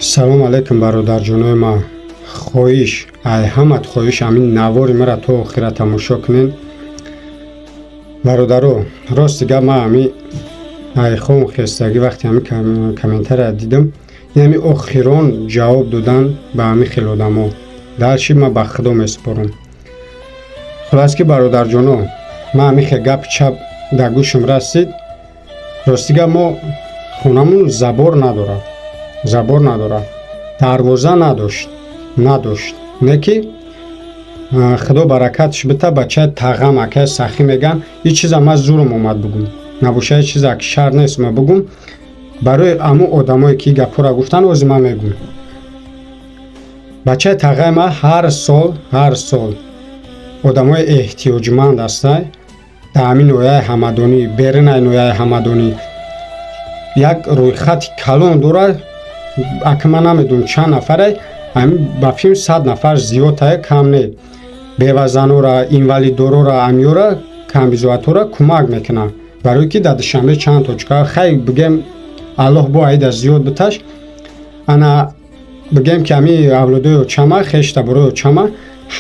Салом алейкум, бародарҷонои ман. Хоҳиш, ай ҳамат хоҳиш, ҳамин навори маро то охира тамошо кунед. Бародаро, рости гап, ман ҳами айхом хестагӣ вақте ҳами комментария дидам, ин ҳами охирон ҷавоб додан ба ҳами хел одамо. Дальше ман ба Худо месупорам. Хулас ки, бародарҷоно, ман ҳами хел гапи чап дар гӯшам расид. Рости гап, мо хонамон забор надорад, забор надорад, дарвоза надошт. Не ки Худо баракатш бита, бачаи тағам, акаи Сахӣ меган. Ин чиза ман зурум омад бугум, набоша ин чиза ки шар нест ма бугум. Барои аму одамое ки гапҳоро гуфтан, ози ман мегум. Бачаи тағаи ман ҳар сол, ҳар сол одамои эҳтиёҷманд ҳастай дар ҳамин ноҳияи Ҳамадонӣ, берунаи ноҳияи Ҳамадонӣ, як рӯйхати калон дорад. Ака, ман намедонам чанд нафаре, ҳамин ба филм 100 нафар зиёдтае, кам не. Бевазанора, инвалиддорора, амёра, камбизоатҳоро кӯмак мекунад, барое ки дар Душанбе чанд точка хай бигем, Аллоҳ бо аида зиёд биташ. Ана, бигем ки ҳами авлодои очама, хештаборои очама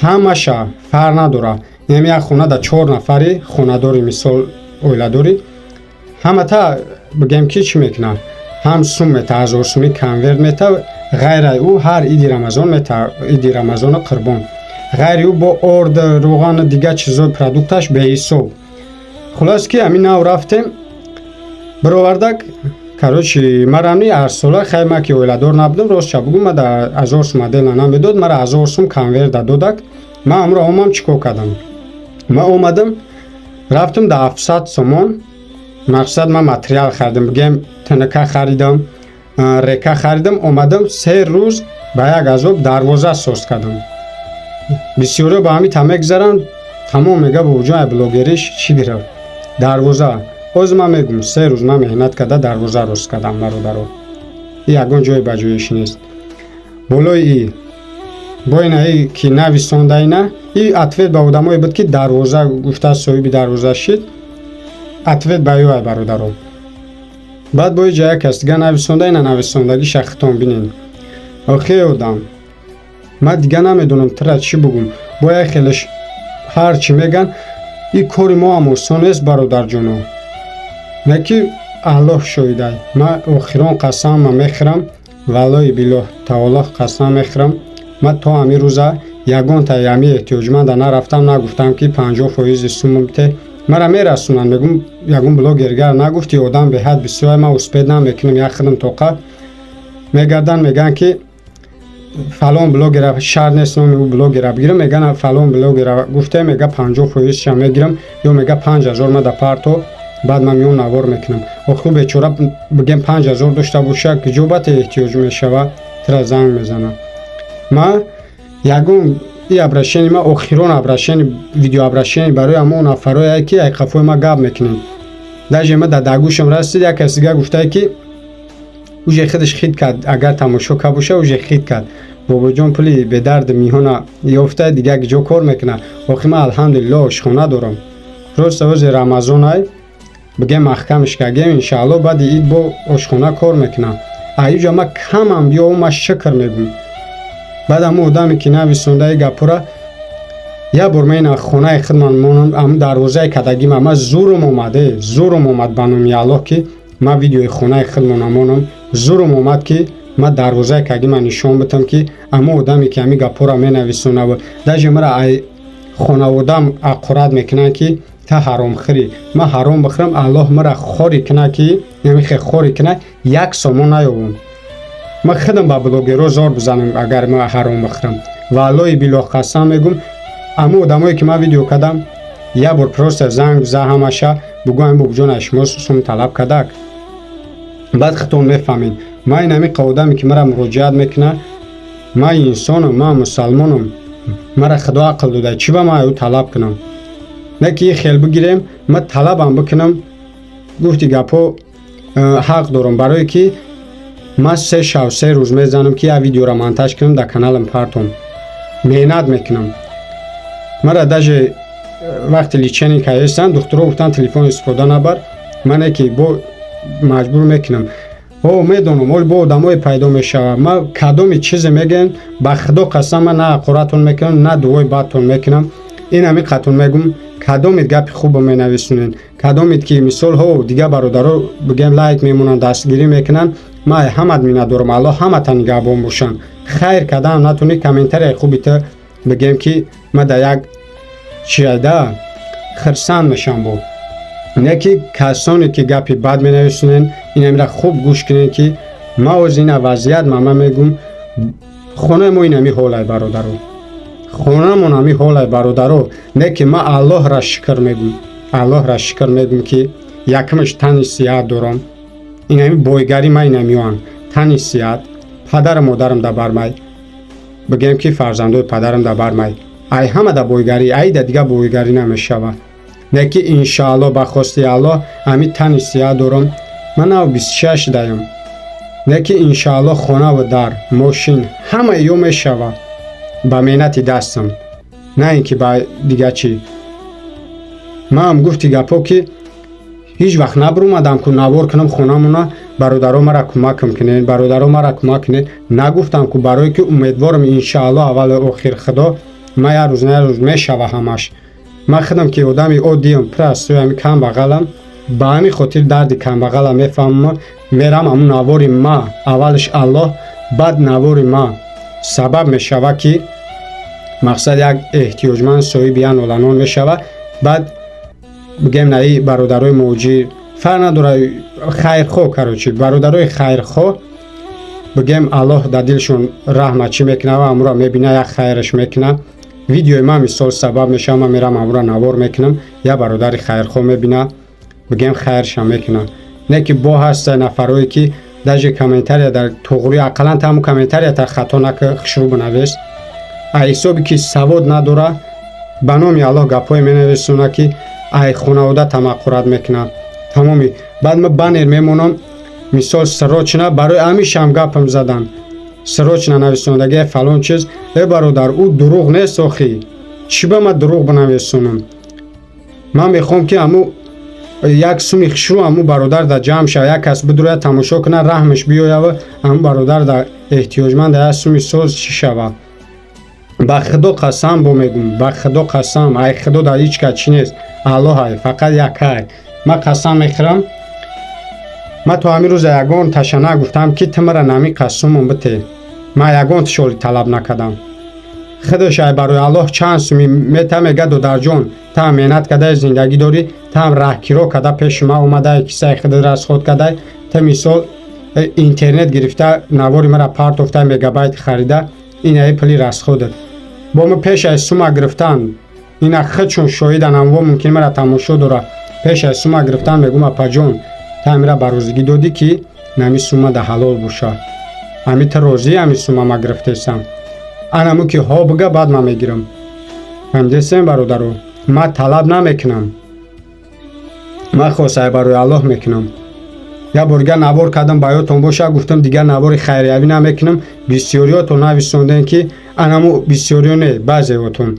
ҳамаша фарқ надорад. Ҳами як хона дар чор нафари хонадори, мисол, оиладорӣ, ҳамата бигем ки чӣ мекунад: ҳам сум мета, 1000 сумӣ конверт мета, ғайраи ӯ ҳар иди Рамазон мета, иди Рамазону Қурбон. Ғайри ӯ бо орд, рӯғану дигар чизои продукташ беҳисоб. Хулос ки, ҳамин нав рафтем, бировардак. Короче, марами ҳарсола хай, ма ки оиладор набудам, ростша бугум, ма да 1000 сум отдельно намедод, мара 1000 сум конверта додак. Ман амро омам, чӣ кор кардам? Ман омадам, рафтам, да 700 сомон, мақсад, ман материал харидам, бигем, тнк харидам, река харидам, омадам, 3 рӯз ба як азоб дарвоза соз кардам. Бисёриҳо ба ҳамин та мегзаранд, тамом мега: «Бобоҷон, ай блогериш чӣ гирифт?» Дарвоза ҳозир ман мегӯм, 3 рӯз ман меҳнат карда дарвоза рост кардам, бародаро. И ягон ҷои ба ҷоиш нест. Болои и бо ина и ки нависонда, ина и ответ ба одамое буд, ки дарвоза гуфта, соҳиби дарвоза шид. Ответ ба ё, ай бародаро. Баъд бо иҷа як кас дига нависонда, ина нависондагиша хитон бинед. Охе одам, ман дига намедонам тира чӣ бугум. Бо як хелеш ҳар чӣ меган, и кори мо ҳам осон нест, бародарҷоно. Не ки Аллоҳ шоҳидай, ман охирон қасамма мехӯрам, валлоҳи биллоҳ таоло қасам мехӯрам, ман то ҳамин рӯза ягонта ҳами эҳтиёҷманда нарафтам, нагуфтам, ки 50 фоизи сумма бите. Мара мерасонанд, мегум, ягон блогергар нагуфти, одам беҳад бисёр, ман успеть намекунам, як хидм тоқат мегардан, мегӯянд, ки фалон блогера, шар нест номи ӯ блогера бигирам, мегӯянд, фалон блогера гуфте, мега, 50 фоизша мегирам ё мега, 5000 ма да парто, баъд ман миён навор мекунам. Охир бечора, бигем, 5000 дошта боша, куҷо бате эҳтиёҷ мешава, тира занг мезана. Ман ягон и обращение, ма охирон обращение, видеообращение барои ҳамон нафарое, ки ай қафои ма гап мекунем. Даже ма дар дагӯшам расид, як кас дига гуфтае, ки уже худаш хит кард, агар тамошо кард боша, уже хит кард: «Бобоҷон пули бедарди миҳона ёфта, дига ҷо кор мекунад». Охи ман, алҳамдулилло, ошхона дорам. Просто ози Рамазонай, бигем, маҳкамш кардем, иншаалло, баъди ид бо ошхона кор мекунам. Аиҷа ма камам биёву, ма шукр мегӯм. Баъд ҳамон одаме, ки нависондаи гапора, як бор ман ина хонаи худман монам, ҳамн дарвозаи кадагима, ма зурум омад, зурум омад, ба номи Аллоҳ, ки ман видеои хонаи худмона монам, зурум омад, ки ман дарвозаи кагима нишон битам, ки ҳамон одаме, ки ҳамин гапҳоро менависонав, даже мара ай хонаводам аққурат мекунанд, ки та ҳаромхӯрӣ. Ман ҳаром бихӯрам, Аллоҳ мара хорӣ кунад, ки намихе хорӣ кунад, як сомон наёбам. Ман худам ба блогерҳо зор бизанам, агар ман ҳаром бихӯрам. Валлоҳи биллоҳ қасам мегӯм, ҳамон одамое, ки ман видео кардам, як бор просто занг биза ҳамаша, бугӯ: «Ҳамин бобоҷон аз шумо сум талаб кардак». Баъд худтон мефаҳмед. Ман ин ҳамин одаме, ки мара муроҷиат мекунад, ман инсонам, ман мусалмонам, мара Худо ақл дода, чӣ ба ман ӯ талаб кунам? Не ки хел бигирем, ман талабам бикунам, гуфти гапҳо, ҳақ дорам, барое ки ман 3 шав 3 рӯз мезанам, ки як видеоро монтаж кунам, дар каналам партом, меҳнат мекунам. Мара даже вақти лечение кардастан, духтуро гуфтан, телефон истифода набар. Мане ки бо маҷбур мекунам. О, медонам, оли бо одамое пайдо мешавад. Ма кадоми чизе мегӯем, ба Худо қасам, ман на ҳақоратон мекунам, на дуои бадтон мекунам. Ин ҳами қатон мегӯм: кадомед гапи хубо менависонед, кадомед ки мисол ҳо дигар бародаро, бигем, лайк мемонанд, дастгирӣ мекунанд, ман ҳамат миннатдорам. Аллоҳ ҳамата нигаҳбон бошанд. Хайр кадаам натонӣ, комментарияи хуби ту, бигем, ки ма да як чиайда хирсанд мешавам. Бо не ки касоне ки гапи бад менависонед, инамира хуб гӯш кунед, ки ма оз ина вазъият мама мегӯм: хонаи мо инами ҳолай, бародаро, хонамон ҳами ҳолай, бародаро. Не ки ма Аллоҳра шукр мегӯм, Аллоҳра шукр мегӯм, ки якмаш тани сиҳат дорам. Инами бойгарӣ ма инамиёан: тани сиҳат, падару модарам да бармай, бигем, ки фарзандои падарам да бармай. Ай ҳама да бойгарӣ, ай да дига бойгарӣ намешава. Не ки иншоаллоҳ, ба хости Аллоҳ, ҳами тани сиҳат дорам. Ман нав 26 даям. Не ки иншоаллоҳ, хонаву дар, мошин, ҳама ё мешава ба меҳнати дастам, на ин ки ба дига чӣ. Маам гуфти гапҳо, ки ҳеҷ вақт набурӯмадам ку навор кунам хонамона, бародаро, мара кӯмакам кунед, бародаро, мара кӯмак кунед, нагуфтам ку, барое ки умедворам, иншоаллоҳ, аввалу охир Худо ма як рӯз на як рӯз мешава ҳамаш. Ман худам ки одами оддиам, простой, ҳами камбағалам, ба ҳамин хотир дарди камбағала мефаҳмам. Мерам, ҳамун навори ма, аввалаш Аллоҳ, баъд навори ма сабаб мешава, ки мақсад як эҳтиёҷманд соҳиби як ноланон мешава. Баъд, бигем, наи бародарои муҳоҷир фарқ надорад, хайрхоҳ, короче, бародарои хайрхоҳ, бигем, Аллоҳ дар дилшон раҳма чӣ мекунад ва амура мебина, як хайраш мекунад. Видеои ман мисол сабаб мешавам, ман мерам, амура навор мекунам, як бародари хайрхоҳ мебина, бигем, хайршам мекунад. Не ки бо ҳаста нафарое ки даже комментария дар туғрӣ, ақаллан таму комментарията хато нака, хушрӯ бинавес. А ҳисоби ки савод надора, ба номи Аллоҳ, гапҳое менависона, ки ай хонавода тамаққурат мекунад тамоми. Баъд ма баннер мемонам, мисол, срочно, барои ҳамишам гапам задан, срочно нависондагия фалон чиз. Э, бародар, ӯ дурӯғ нест охӣ, чӣ ба ман дурӯғ бинависонам? Ман мехоҳам, ки ҳаму як суми хушрӯ ҳаму бародар да ҷамъ шава, як кас бидурояд, тамошо кунад, раҳмаш биёява, ҳаму бародар да эҳтиёҷманд як суми соз чӣ шава. Ба Худо қасам, бо мегӯм, ба Худо қасам, ай Худо дар ҳеҷ кас чӣ нест, Аллоҳ ай фақат якай. Ман қасам мехӯрам, ман то ҳамин рӯза ягон таша нагуфтам, ки ту мара нами қасумон бите. Ман ягон тишоли талаб накардам. Худаш ай барои Аллоҳ чанд суми мета, мега: «Додарҷон, таам меҳнат кардаи, зиндагӣ дорӣ, таам раҳкиро карда пеши ман омадай, кисаи худат расход кардай, ту мисол интернет гирифта, навори мара партофта, мегабайт харида, ин аи пули расходат». Бо ма пеш аз сума гирифтан, ина худшон шоҳидан, амво мумкин мара тамошо дора, пеш аз сума гирифтан мегӯм: «Апаҷон, та амира ба розигӣ додӣ, ки нами сума да ҳалол боша, ами ту розӣ ами сума ма гирифтесам?» Анаму ки ҳо бига, баъд ман мегирам. Фаҳмидесем, бародаро? Ман талаб намекунам, ман хосай барои Аллоҳ мекунам. Як бор дигар навор кардам, ба ёдтон боша, гуфтам, дигар навори хайриявӣ намекунам. Бисёриётон нависондем, ки анаму бисёриё не, баъзеотон,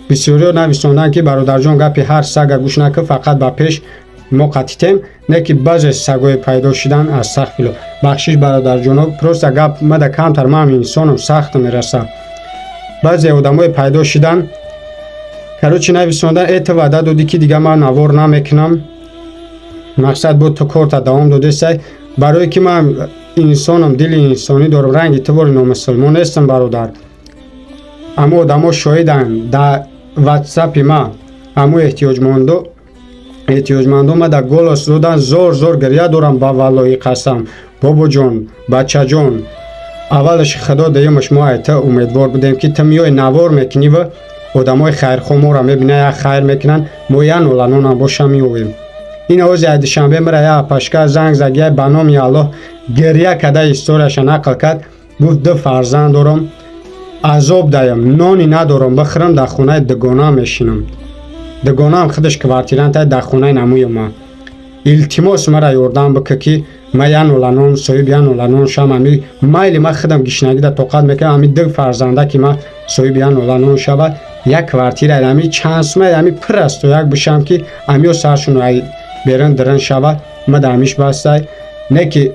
бисёриё нависонданд, ки бародарҷон, гапи ҳар сага гӯш накун, фақат ба пеш мо қатитем. Не ки баъзе сагое пайдо шудан аз сахт фило. Бахшиш, бародарҷоно, просто гап мада камтар, ман инсонам, сахт мераса. Баъзе одамое пайдо шудан, короче, нависондан: «Э, ту ваъда додӣ, ки дигар ман навор намекунам, мақсад бо ту корта давом додесай». Барое ки ман инсонам, дили инсонӣ дорам, ранги ту бори номусулмон нестам, бародар. Аммо одамо шоҳиданд, дар ватсапи ма аммо эҳтиёҷмандо ма дар голос додан, зор зор гиря дорам. Ба валлоҳи қасам, бобоҷон, бачаҷон, аввалаш Худо, дуюмаш мо айта умедвор будем, ки ту миёи, навор мекунӣ ва одамои хайрхоҳ моро мебинанд, як хайр мекунанд, мо як ноланонам боша меовем. Ин овози ай Душанбе мара як апашка занг зад, як ба номи Аллоҳ гиря карда историяша нақл кард. Гуфт: «Ду фарзанд дорам, азоб даям, нони надорам бихӯрам, дар хонаи дугонаам мешинам, дугонаам худаш квартиранта, дар хонаи намуюма, илтимос, мара ёрдам бикӯ, ки ман як ноланон соҳиб як ноланон шавам. Ами майли, ман худам гишнагида тоқат мекунам, ами ду фарзанда ки ман соҳиби як ноланон шавад, як квартира ами чанд сума ами пур асту як бишам, ки амиё саршон ай берун дирин шавад, ма да амиш бастай». Не ки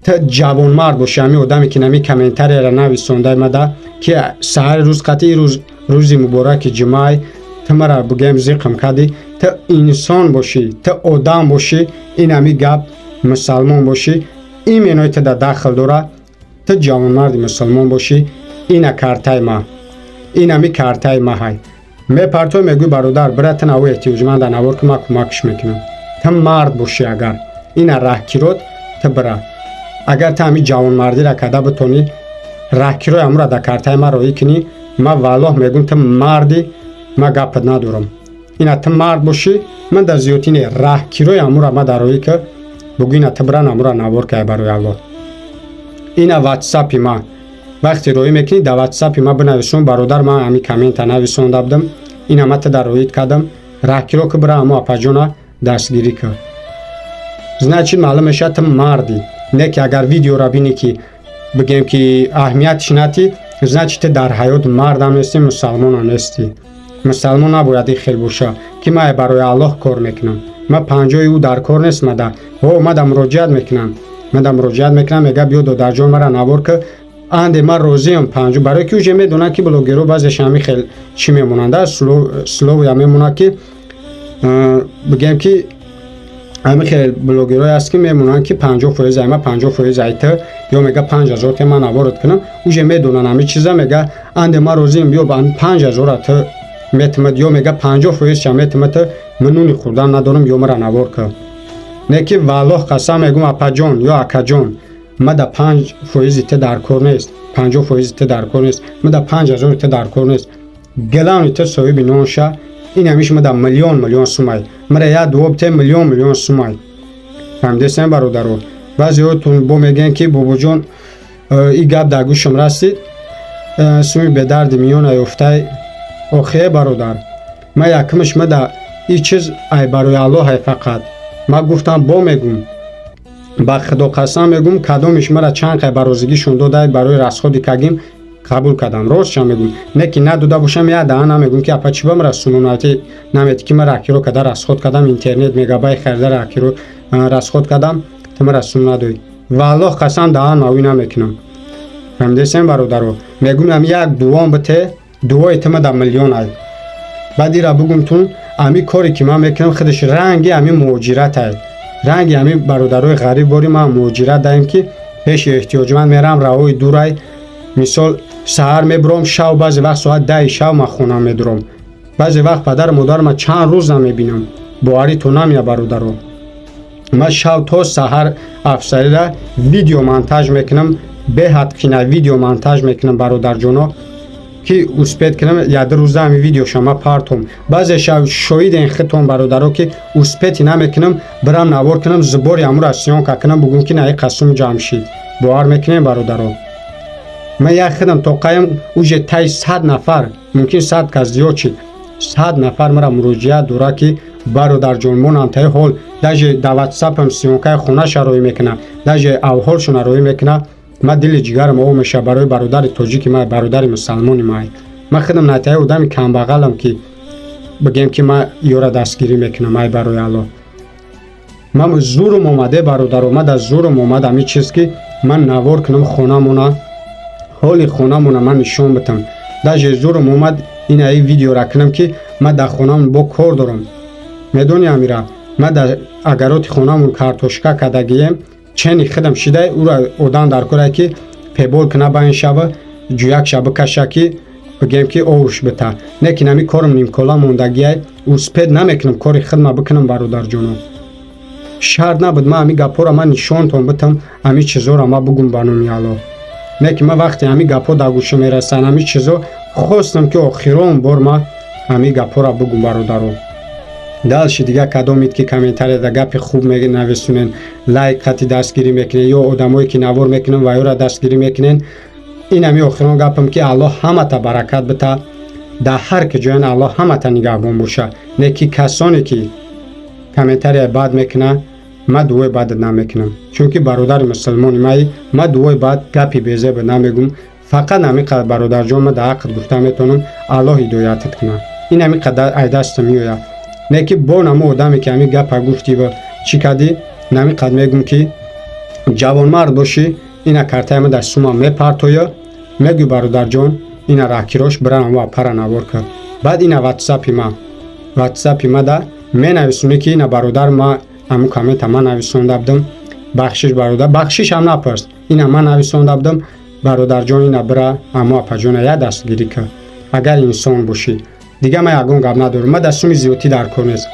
Ту ҷавонмард бошӣ, ҳамин одаме, ки нами комментарияра нависондай мада, ки саҳари рӯз қатъи рӯз, рӯзи мубораки ҷумъай, ту мара бигӯем зиқм кардӣ. Ту инсон бошӣ, ту одам бошӣ, ин ҳами гап мусалмон бошӣ, именои ту да дахл дора. Ту ҷавонмарди мусулмон бошӣ, ина картаи ма, ин ҳами картаи ма ҳай мепартой. Мегӯй: «Бародар, бира, ту наво эҳтиёҷманда навор ки, ман кӯмакш мекунам». Ту мард бошӣ агар, ина раҳкирот, ту бира. Агар ту ҳами ҷавонмардира карда битонӣ, раҳкирои ҳамура дар картаи ма роӣ кунӣ, ман валлоҳ мегӯм, ту марди, ман гапат надорам. Ина ту мард бошӣ, ман дар зиёдтӣ не, раҳкирои ҳамура ма дар роӣ ки, бугӯ: «Ина ту бира, намура навор кай барои Аллоҳ». Ина ватсапи ма. Вақте роӣ мекунӣ, дар ватсапи ма бинависон: «Бародар, ман ҳами коммента нависонда будам, ина ма ту дар роит кардам, раҳкиро ки, бира, ҳамо апаҷона дастгирӣ кар». Значит, маълум мешавад, ту мардӣ. Не ки агар видеора бинӣ, ки бигем, ки аҳамиятш натӣ, значит, ту дар ҳаёт мардам нестӣ, мусалмонам нестӣ. Мусалмон набояд ин хел боша, ки ман барои Аллоҳ кор мекунам, ман панҷои ӯ дар кор нест. Мада о мада муроҷиат мекунам, мада муроҷиат мекунам, мега: «Биё, додарҷон, мара навор ки». Анде ман розиам панҷо, барое ки уже медонам, ки блогерҳо баъзеш ҳами хел чӣ мемонанд, словия мемонад, ки бигем, ки ҳами хел блогерҳое ҳаст, ки мемонанд, ки 50% ай ма, 50% ай ту, ё мега: «5000 те, ман наворот кунам». Уже медонанд ҳами чиза. Мега: «Анде ман розиам, биё, 5000-а ту метимад», ё мега: «50 фоизша метимад, ту, ман нуни хӯрдан надорам, ё мара навор кар». Не ки валлоҳ қасам мегӯм, апаҷон ё акаҷон, ма да 5 фоизи ту дар кор нест, 50 фоизи ту дар кор нест, ма да 5000-и ту дар кор нест. Главный, ту соҳиби нон ша. Ин ҳамиш ма да миллион миллион сумай, мара як дуо бите, миллион миллион сумай. Фаҳмидесем, бародаро? Баъзеҳотун бо мегӯянд, ки бобоҷон, и гап дар гӯшам расид, суми бедарди миёна ёфтай. Охе, бародар, ма якумш, ма да и чиз ай барои Аллоҳ ай фақат. Ма гуфтам, бо мегӯм, ба Худо қасам мегӯм, кадомиш мара чанд қай ба розигишон додай, барои расходи кагим қабул кардам. Ростша мегӯм, не ки надода бошам, як даҳа намегӯм, ки апа, чӣ ба мара сумонати наметӣ, ки ман ракиро када расход кардам, интернет мегабайт харида, ракиро расход кардам, ту мара сум надоӣ. Валлоҳ қасам, даҳан мавӣ намекунам. Фаҳмидесем, бародаро? Мегӯм, як дуом бите, дуои ту ма да миллион ай. Баъд ира бугум тун, ами коре ки ман мекунам, худаш ранги ами муҳоҷират ай, ранги ами бародарои ғариб бори ман муҳоҷират даем, ки пеши эҳтиёҷманд мерам, раҳои дурай. Мисол, саҳар мебуром, шав, баъзе вақт соат 10-и шав ман хона медуром. Баъзе вақт падару модарма чанд рӯз намебинам. Боварӣ то намея, бародаро. Ман шав то саҳар афсарира видео монтаж мекунам, беҳад қина видео монтаж мекунам, бародарҷоно, ки успеть кунам, яду рӯза ҳами видеоша ма партом. Баъзе шав шоҳиден хитон, бародаро, ки успеть намекунам, бирам навор кунам, зубори ҳамура съёмка кунам, бугум, ки наи қасум ҷамъ шид. Бовар мекунем, бародаро? Ман як хидам тоқаям, уже таи 100 нафар, мумкин 100 кас зиёд шид, 100 нафар мара муроҷиат дора, ки бародарҷон, монам таи ҳол. Даже дар ватсапам съёмкаи хонаша роӣ мекуна, даже авҳолшона роӣ мекуна. Ма дили ҷигарам об меша барои бародари тоҷики ман, бародари мусалмони ман. Ман худам натаи одами камбағалам, ки бигем, ки ман ёра дастгирӣ мекунам ай барои Аллоҳ. Ман зурум омаде, бародаро, ман дар зурум омад ҳамин чиз, ки ман навор кунам, хонамона, ҳоли хонамона ман нишон битам. Даже зурум омад ин аи видеора кунам, ки ман дар хонамон бо кор дорам. Медони, амира, ман дар агароти хонамон картошка кардагием, чени худам шидай, ура одам дар корае, ки пебол куна, ба ин шава ҷӯякша бикаша, ки бигем, ки овуш бита. Не ки нами корам нимкола мондагиай, успеть намекунам кори хидма бикунам. Бародарҷоно, шарт набуд ман ҳами гапҳоро ман нишонтон битам, ҳами чизоро ман бугум ба номи Аллоҳ. Не ки ман вақте ҳами гапҳо дар гӯша мерасанд, ҳами чизо хостам, ки охирон бор ман ҳами гапҳоро бугум, бародаро. Дальше дига кадомед, ки комментарияда гапи хуб менависонен, лайк қати дастгирӣ мекунен, ё одамое ки навор мекунен ва ёра дастгирӣ мекунен, ин ҳами охирон гапам, ки Аллоҳ ҳамата баракат бита, дар ҳар ки ҷоян Аллоҳ ҳамата нигаҳбон боша. Не ки касоне ки комментария бад мекуна, ман дуои бадат намекунам, чунки бародари мусулмони маи. Ман дуои бад, гапи безеба намегум. Фақат ҳамин қадар, бародарҷон, ман дар ҳаққат гуфта метавонам: Аллоҳ ҳидоятат кунад. Ин ҳамин қадар ай дастам меояд. Не ки бо намо одаме, ки ҳамин гапа гуфтӣ ва чӣ кардӣ, намин қад мегум, ки Ҷавонмард бошӣ, ина картаи ма дар сума мепартоя, мегӯй: «Бародарҷон, ина раҳкирош бирам ва пара навор кард». Баъд ина ватсапи ма да менависонӣ, ки ина, бародар, ма ҳамун коммента ман нависонда будам, бахшиш, бародар. Бахшиш ҳам напурс. Ина ман нависонда будам, бародарҷон, ина бира аму апаҷона я дастгирӣ кард, агар инсон бошӣ. Дига ман ягон гап надорам. Ма дар суми зиёдтӣ дар кор нест.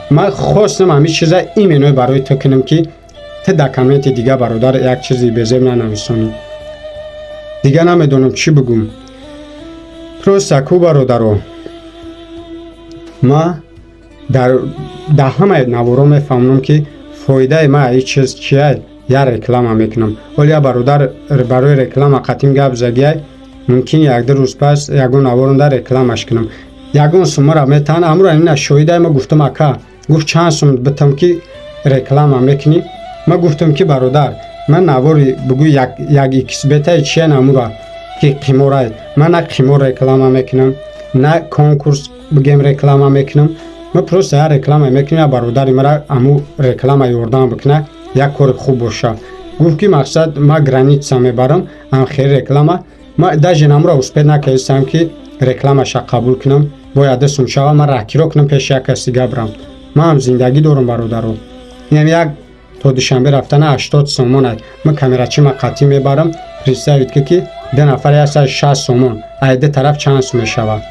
Ман хостам ҳамин чиза именно барои ту кунам, ки ту дар комменти дига, бародар, як чизи безеб нанависонӣ. Дига намедонам чӣ бигӯм. Просто ку, бародаро, ма дар ҳамаи наворо мефаҳмонам, ки фоидаи ма ин чиз чия. Я реклама мекунам. Ҳоло я бародар барои реклама қатим гап загиай, мумкин 1-2 рӯз пас ягон наворонда рекламаш кунам, ягон суммара метаҳан. Амро ина шоҳидай. Ма гуфтам: «Ака», гуфт, «чанд сум битам, ки реклама мекунӣ?» Ма гуфтам, ки бародар, ман навори бугӯ як иксбетаи чия намура, ки қиморай. Ман на қимор реклама мекунам, на конкурс бигем реклама мекунам. Ман просто я реклама мекунам, я бародари мара аму реклама ёрдам бикуна, як кори хуб боша. Гуфт, ки мақсад ма граница мебарам, ам хели реклама. Ма даже намура успеть накардистам, ки рекламаша қабул кунам, бояд дастум шава, ман раҳкиро кунам, пеши як кас дига бирам. Ман ҳам зиндагӣ дорам, бародаро. Инам як то Душанбе рафтана 80 сомон ай. Ман камерачи ма қатъӣ мебарам. Представить ки ду нафар 160 сомон, ай ду тараф чанд сум мешавад?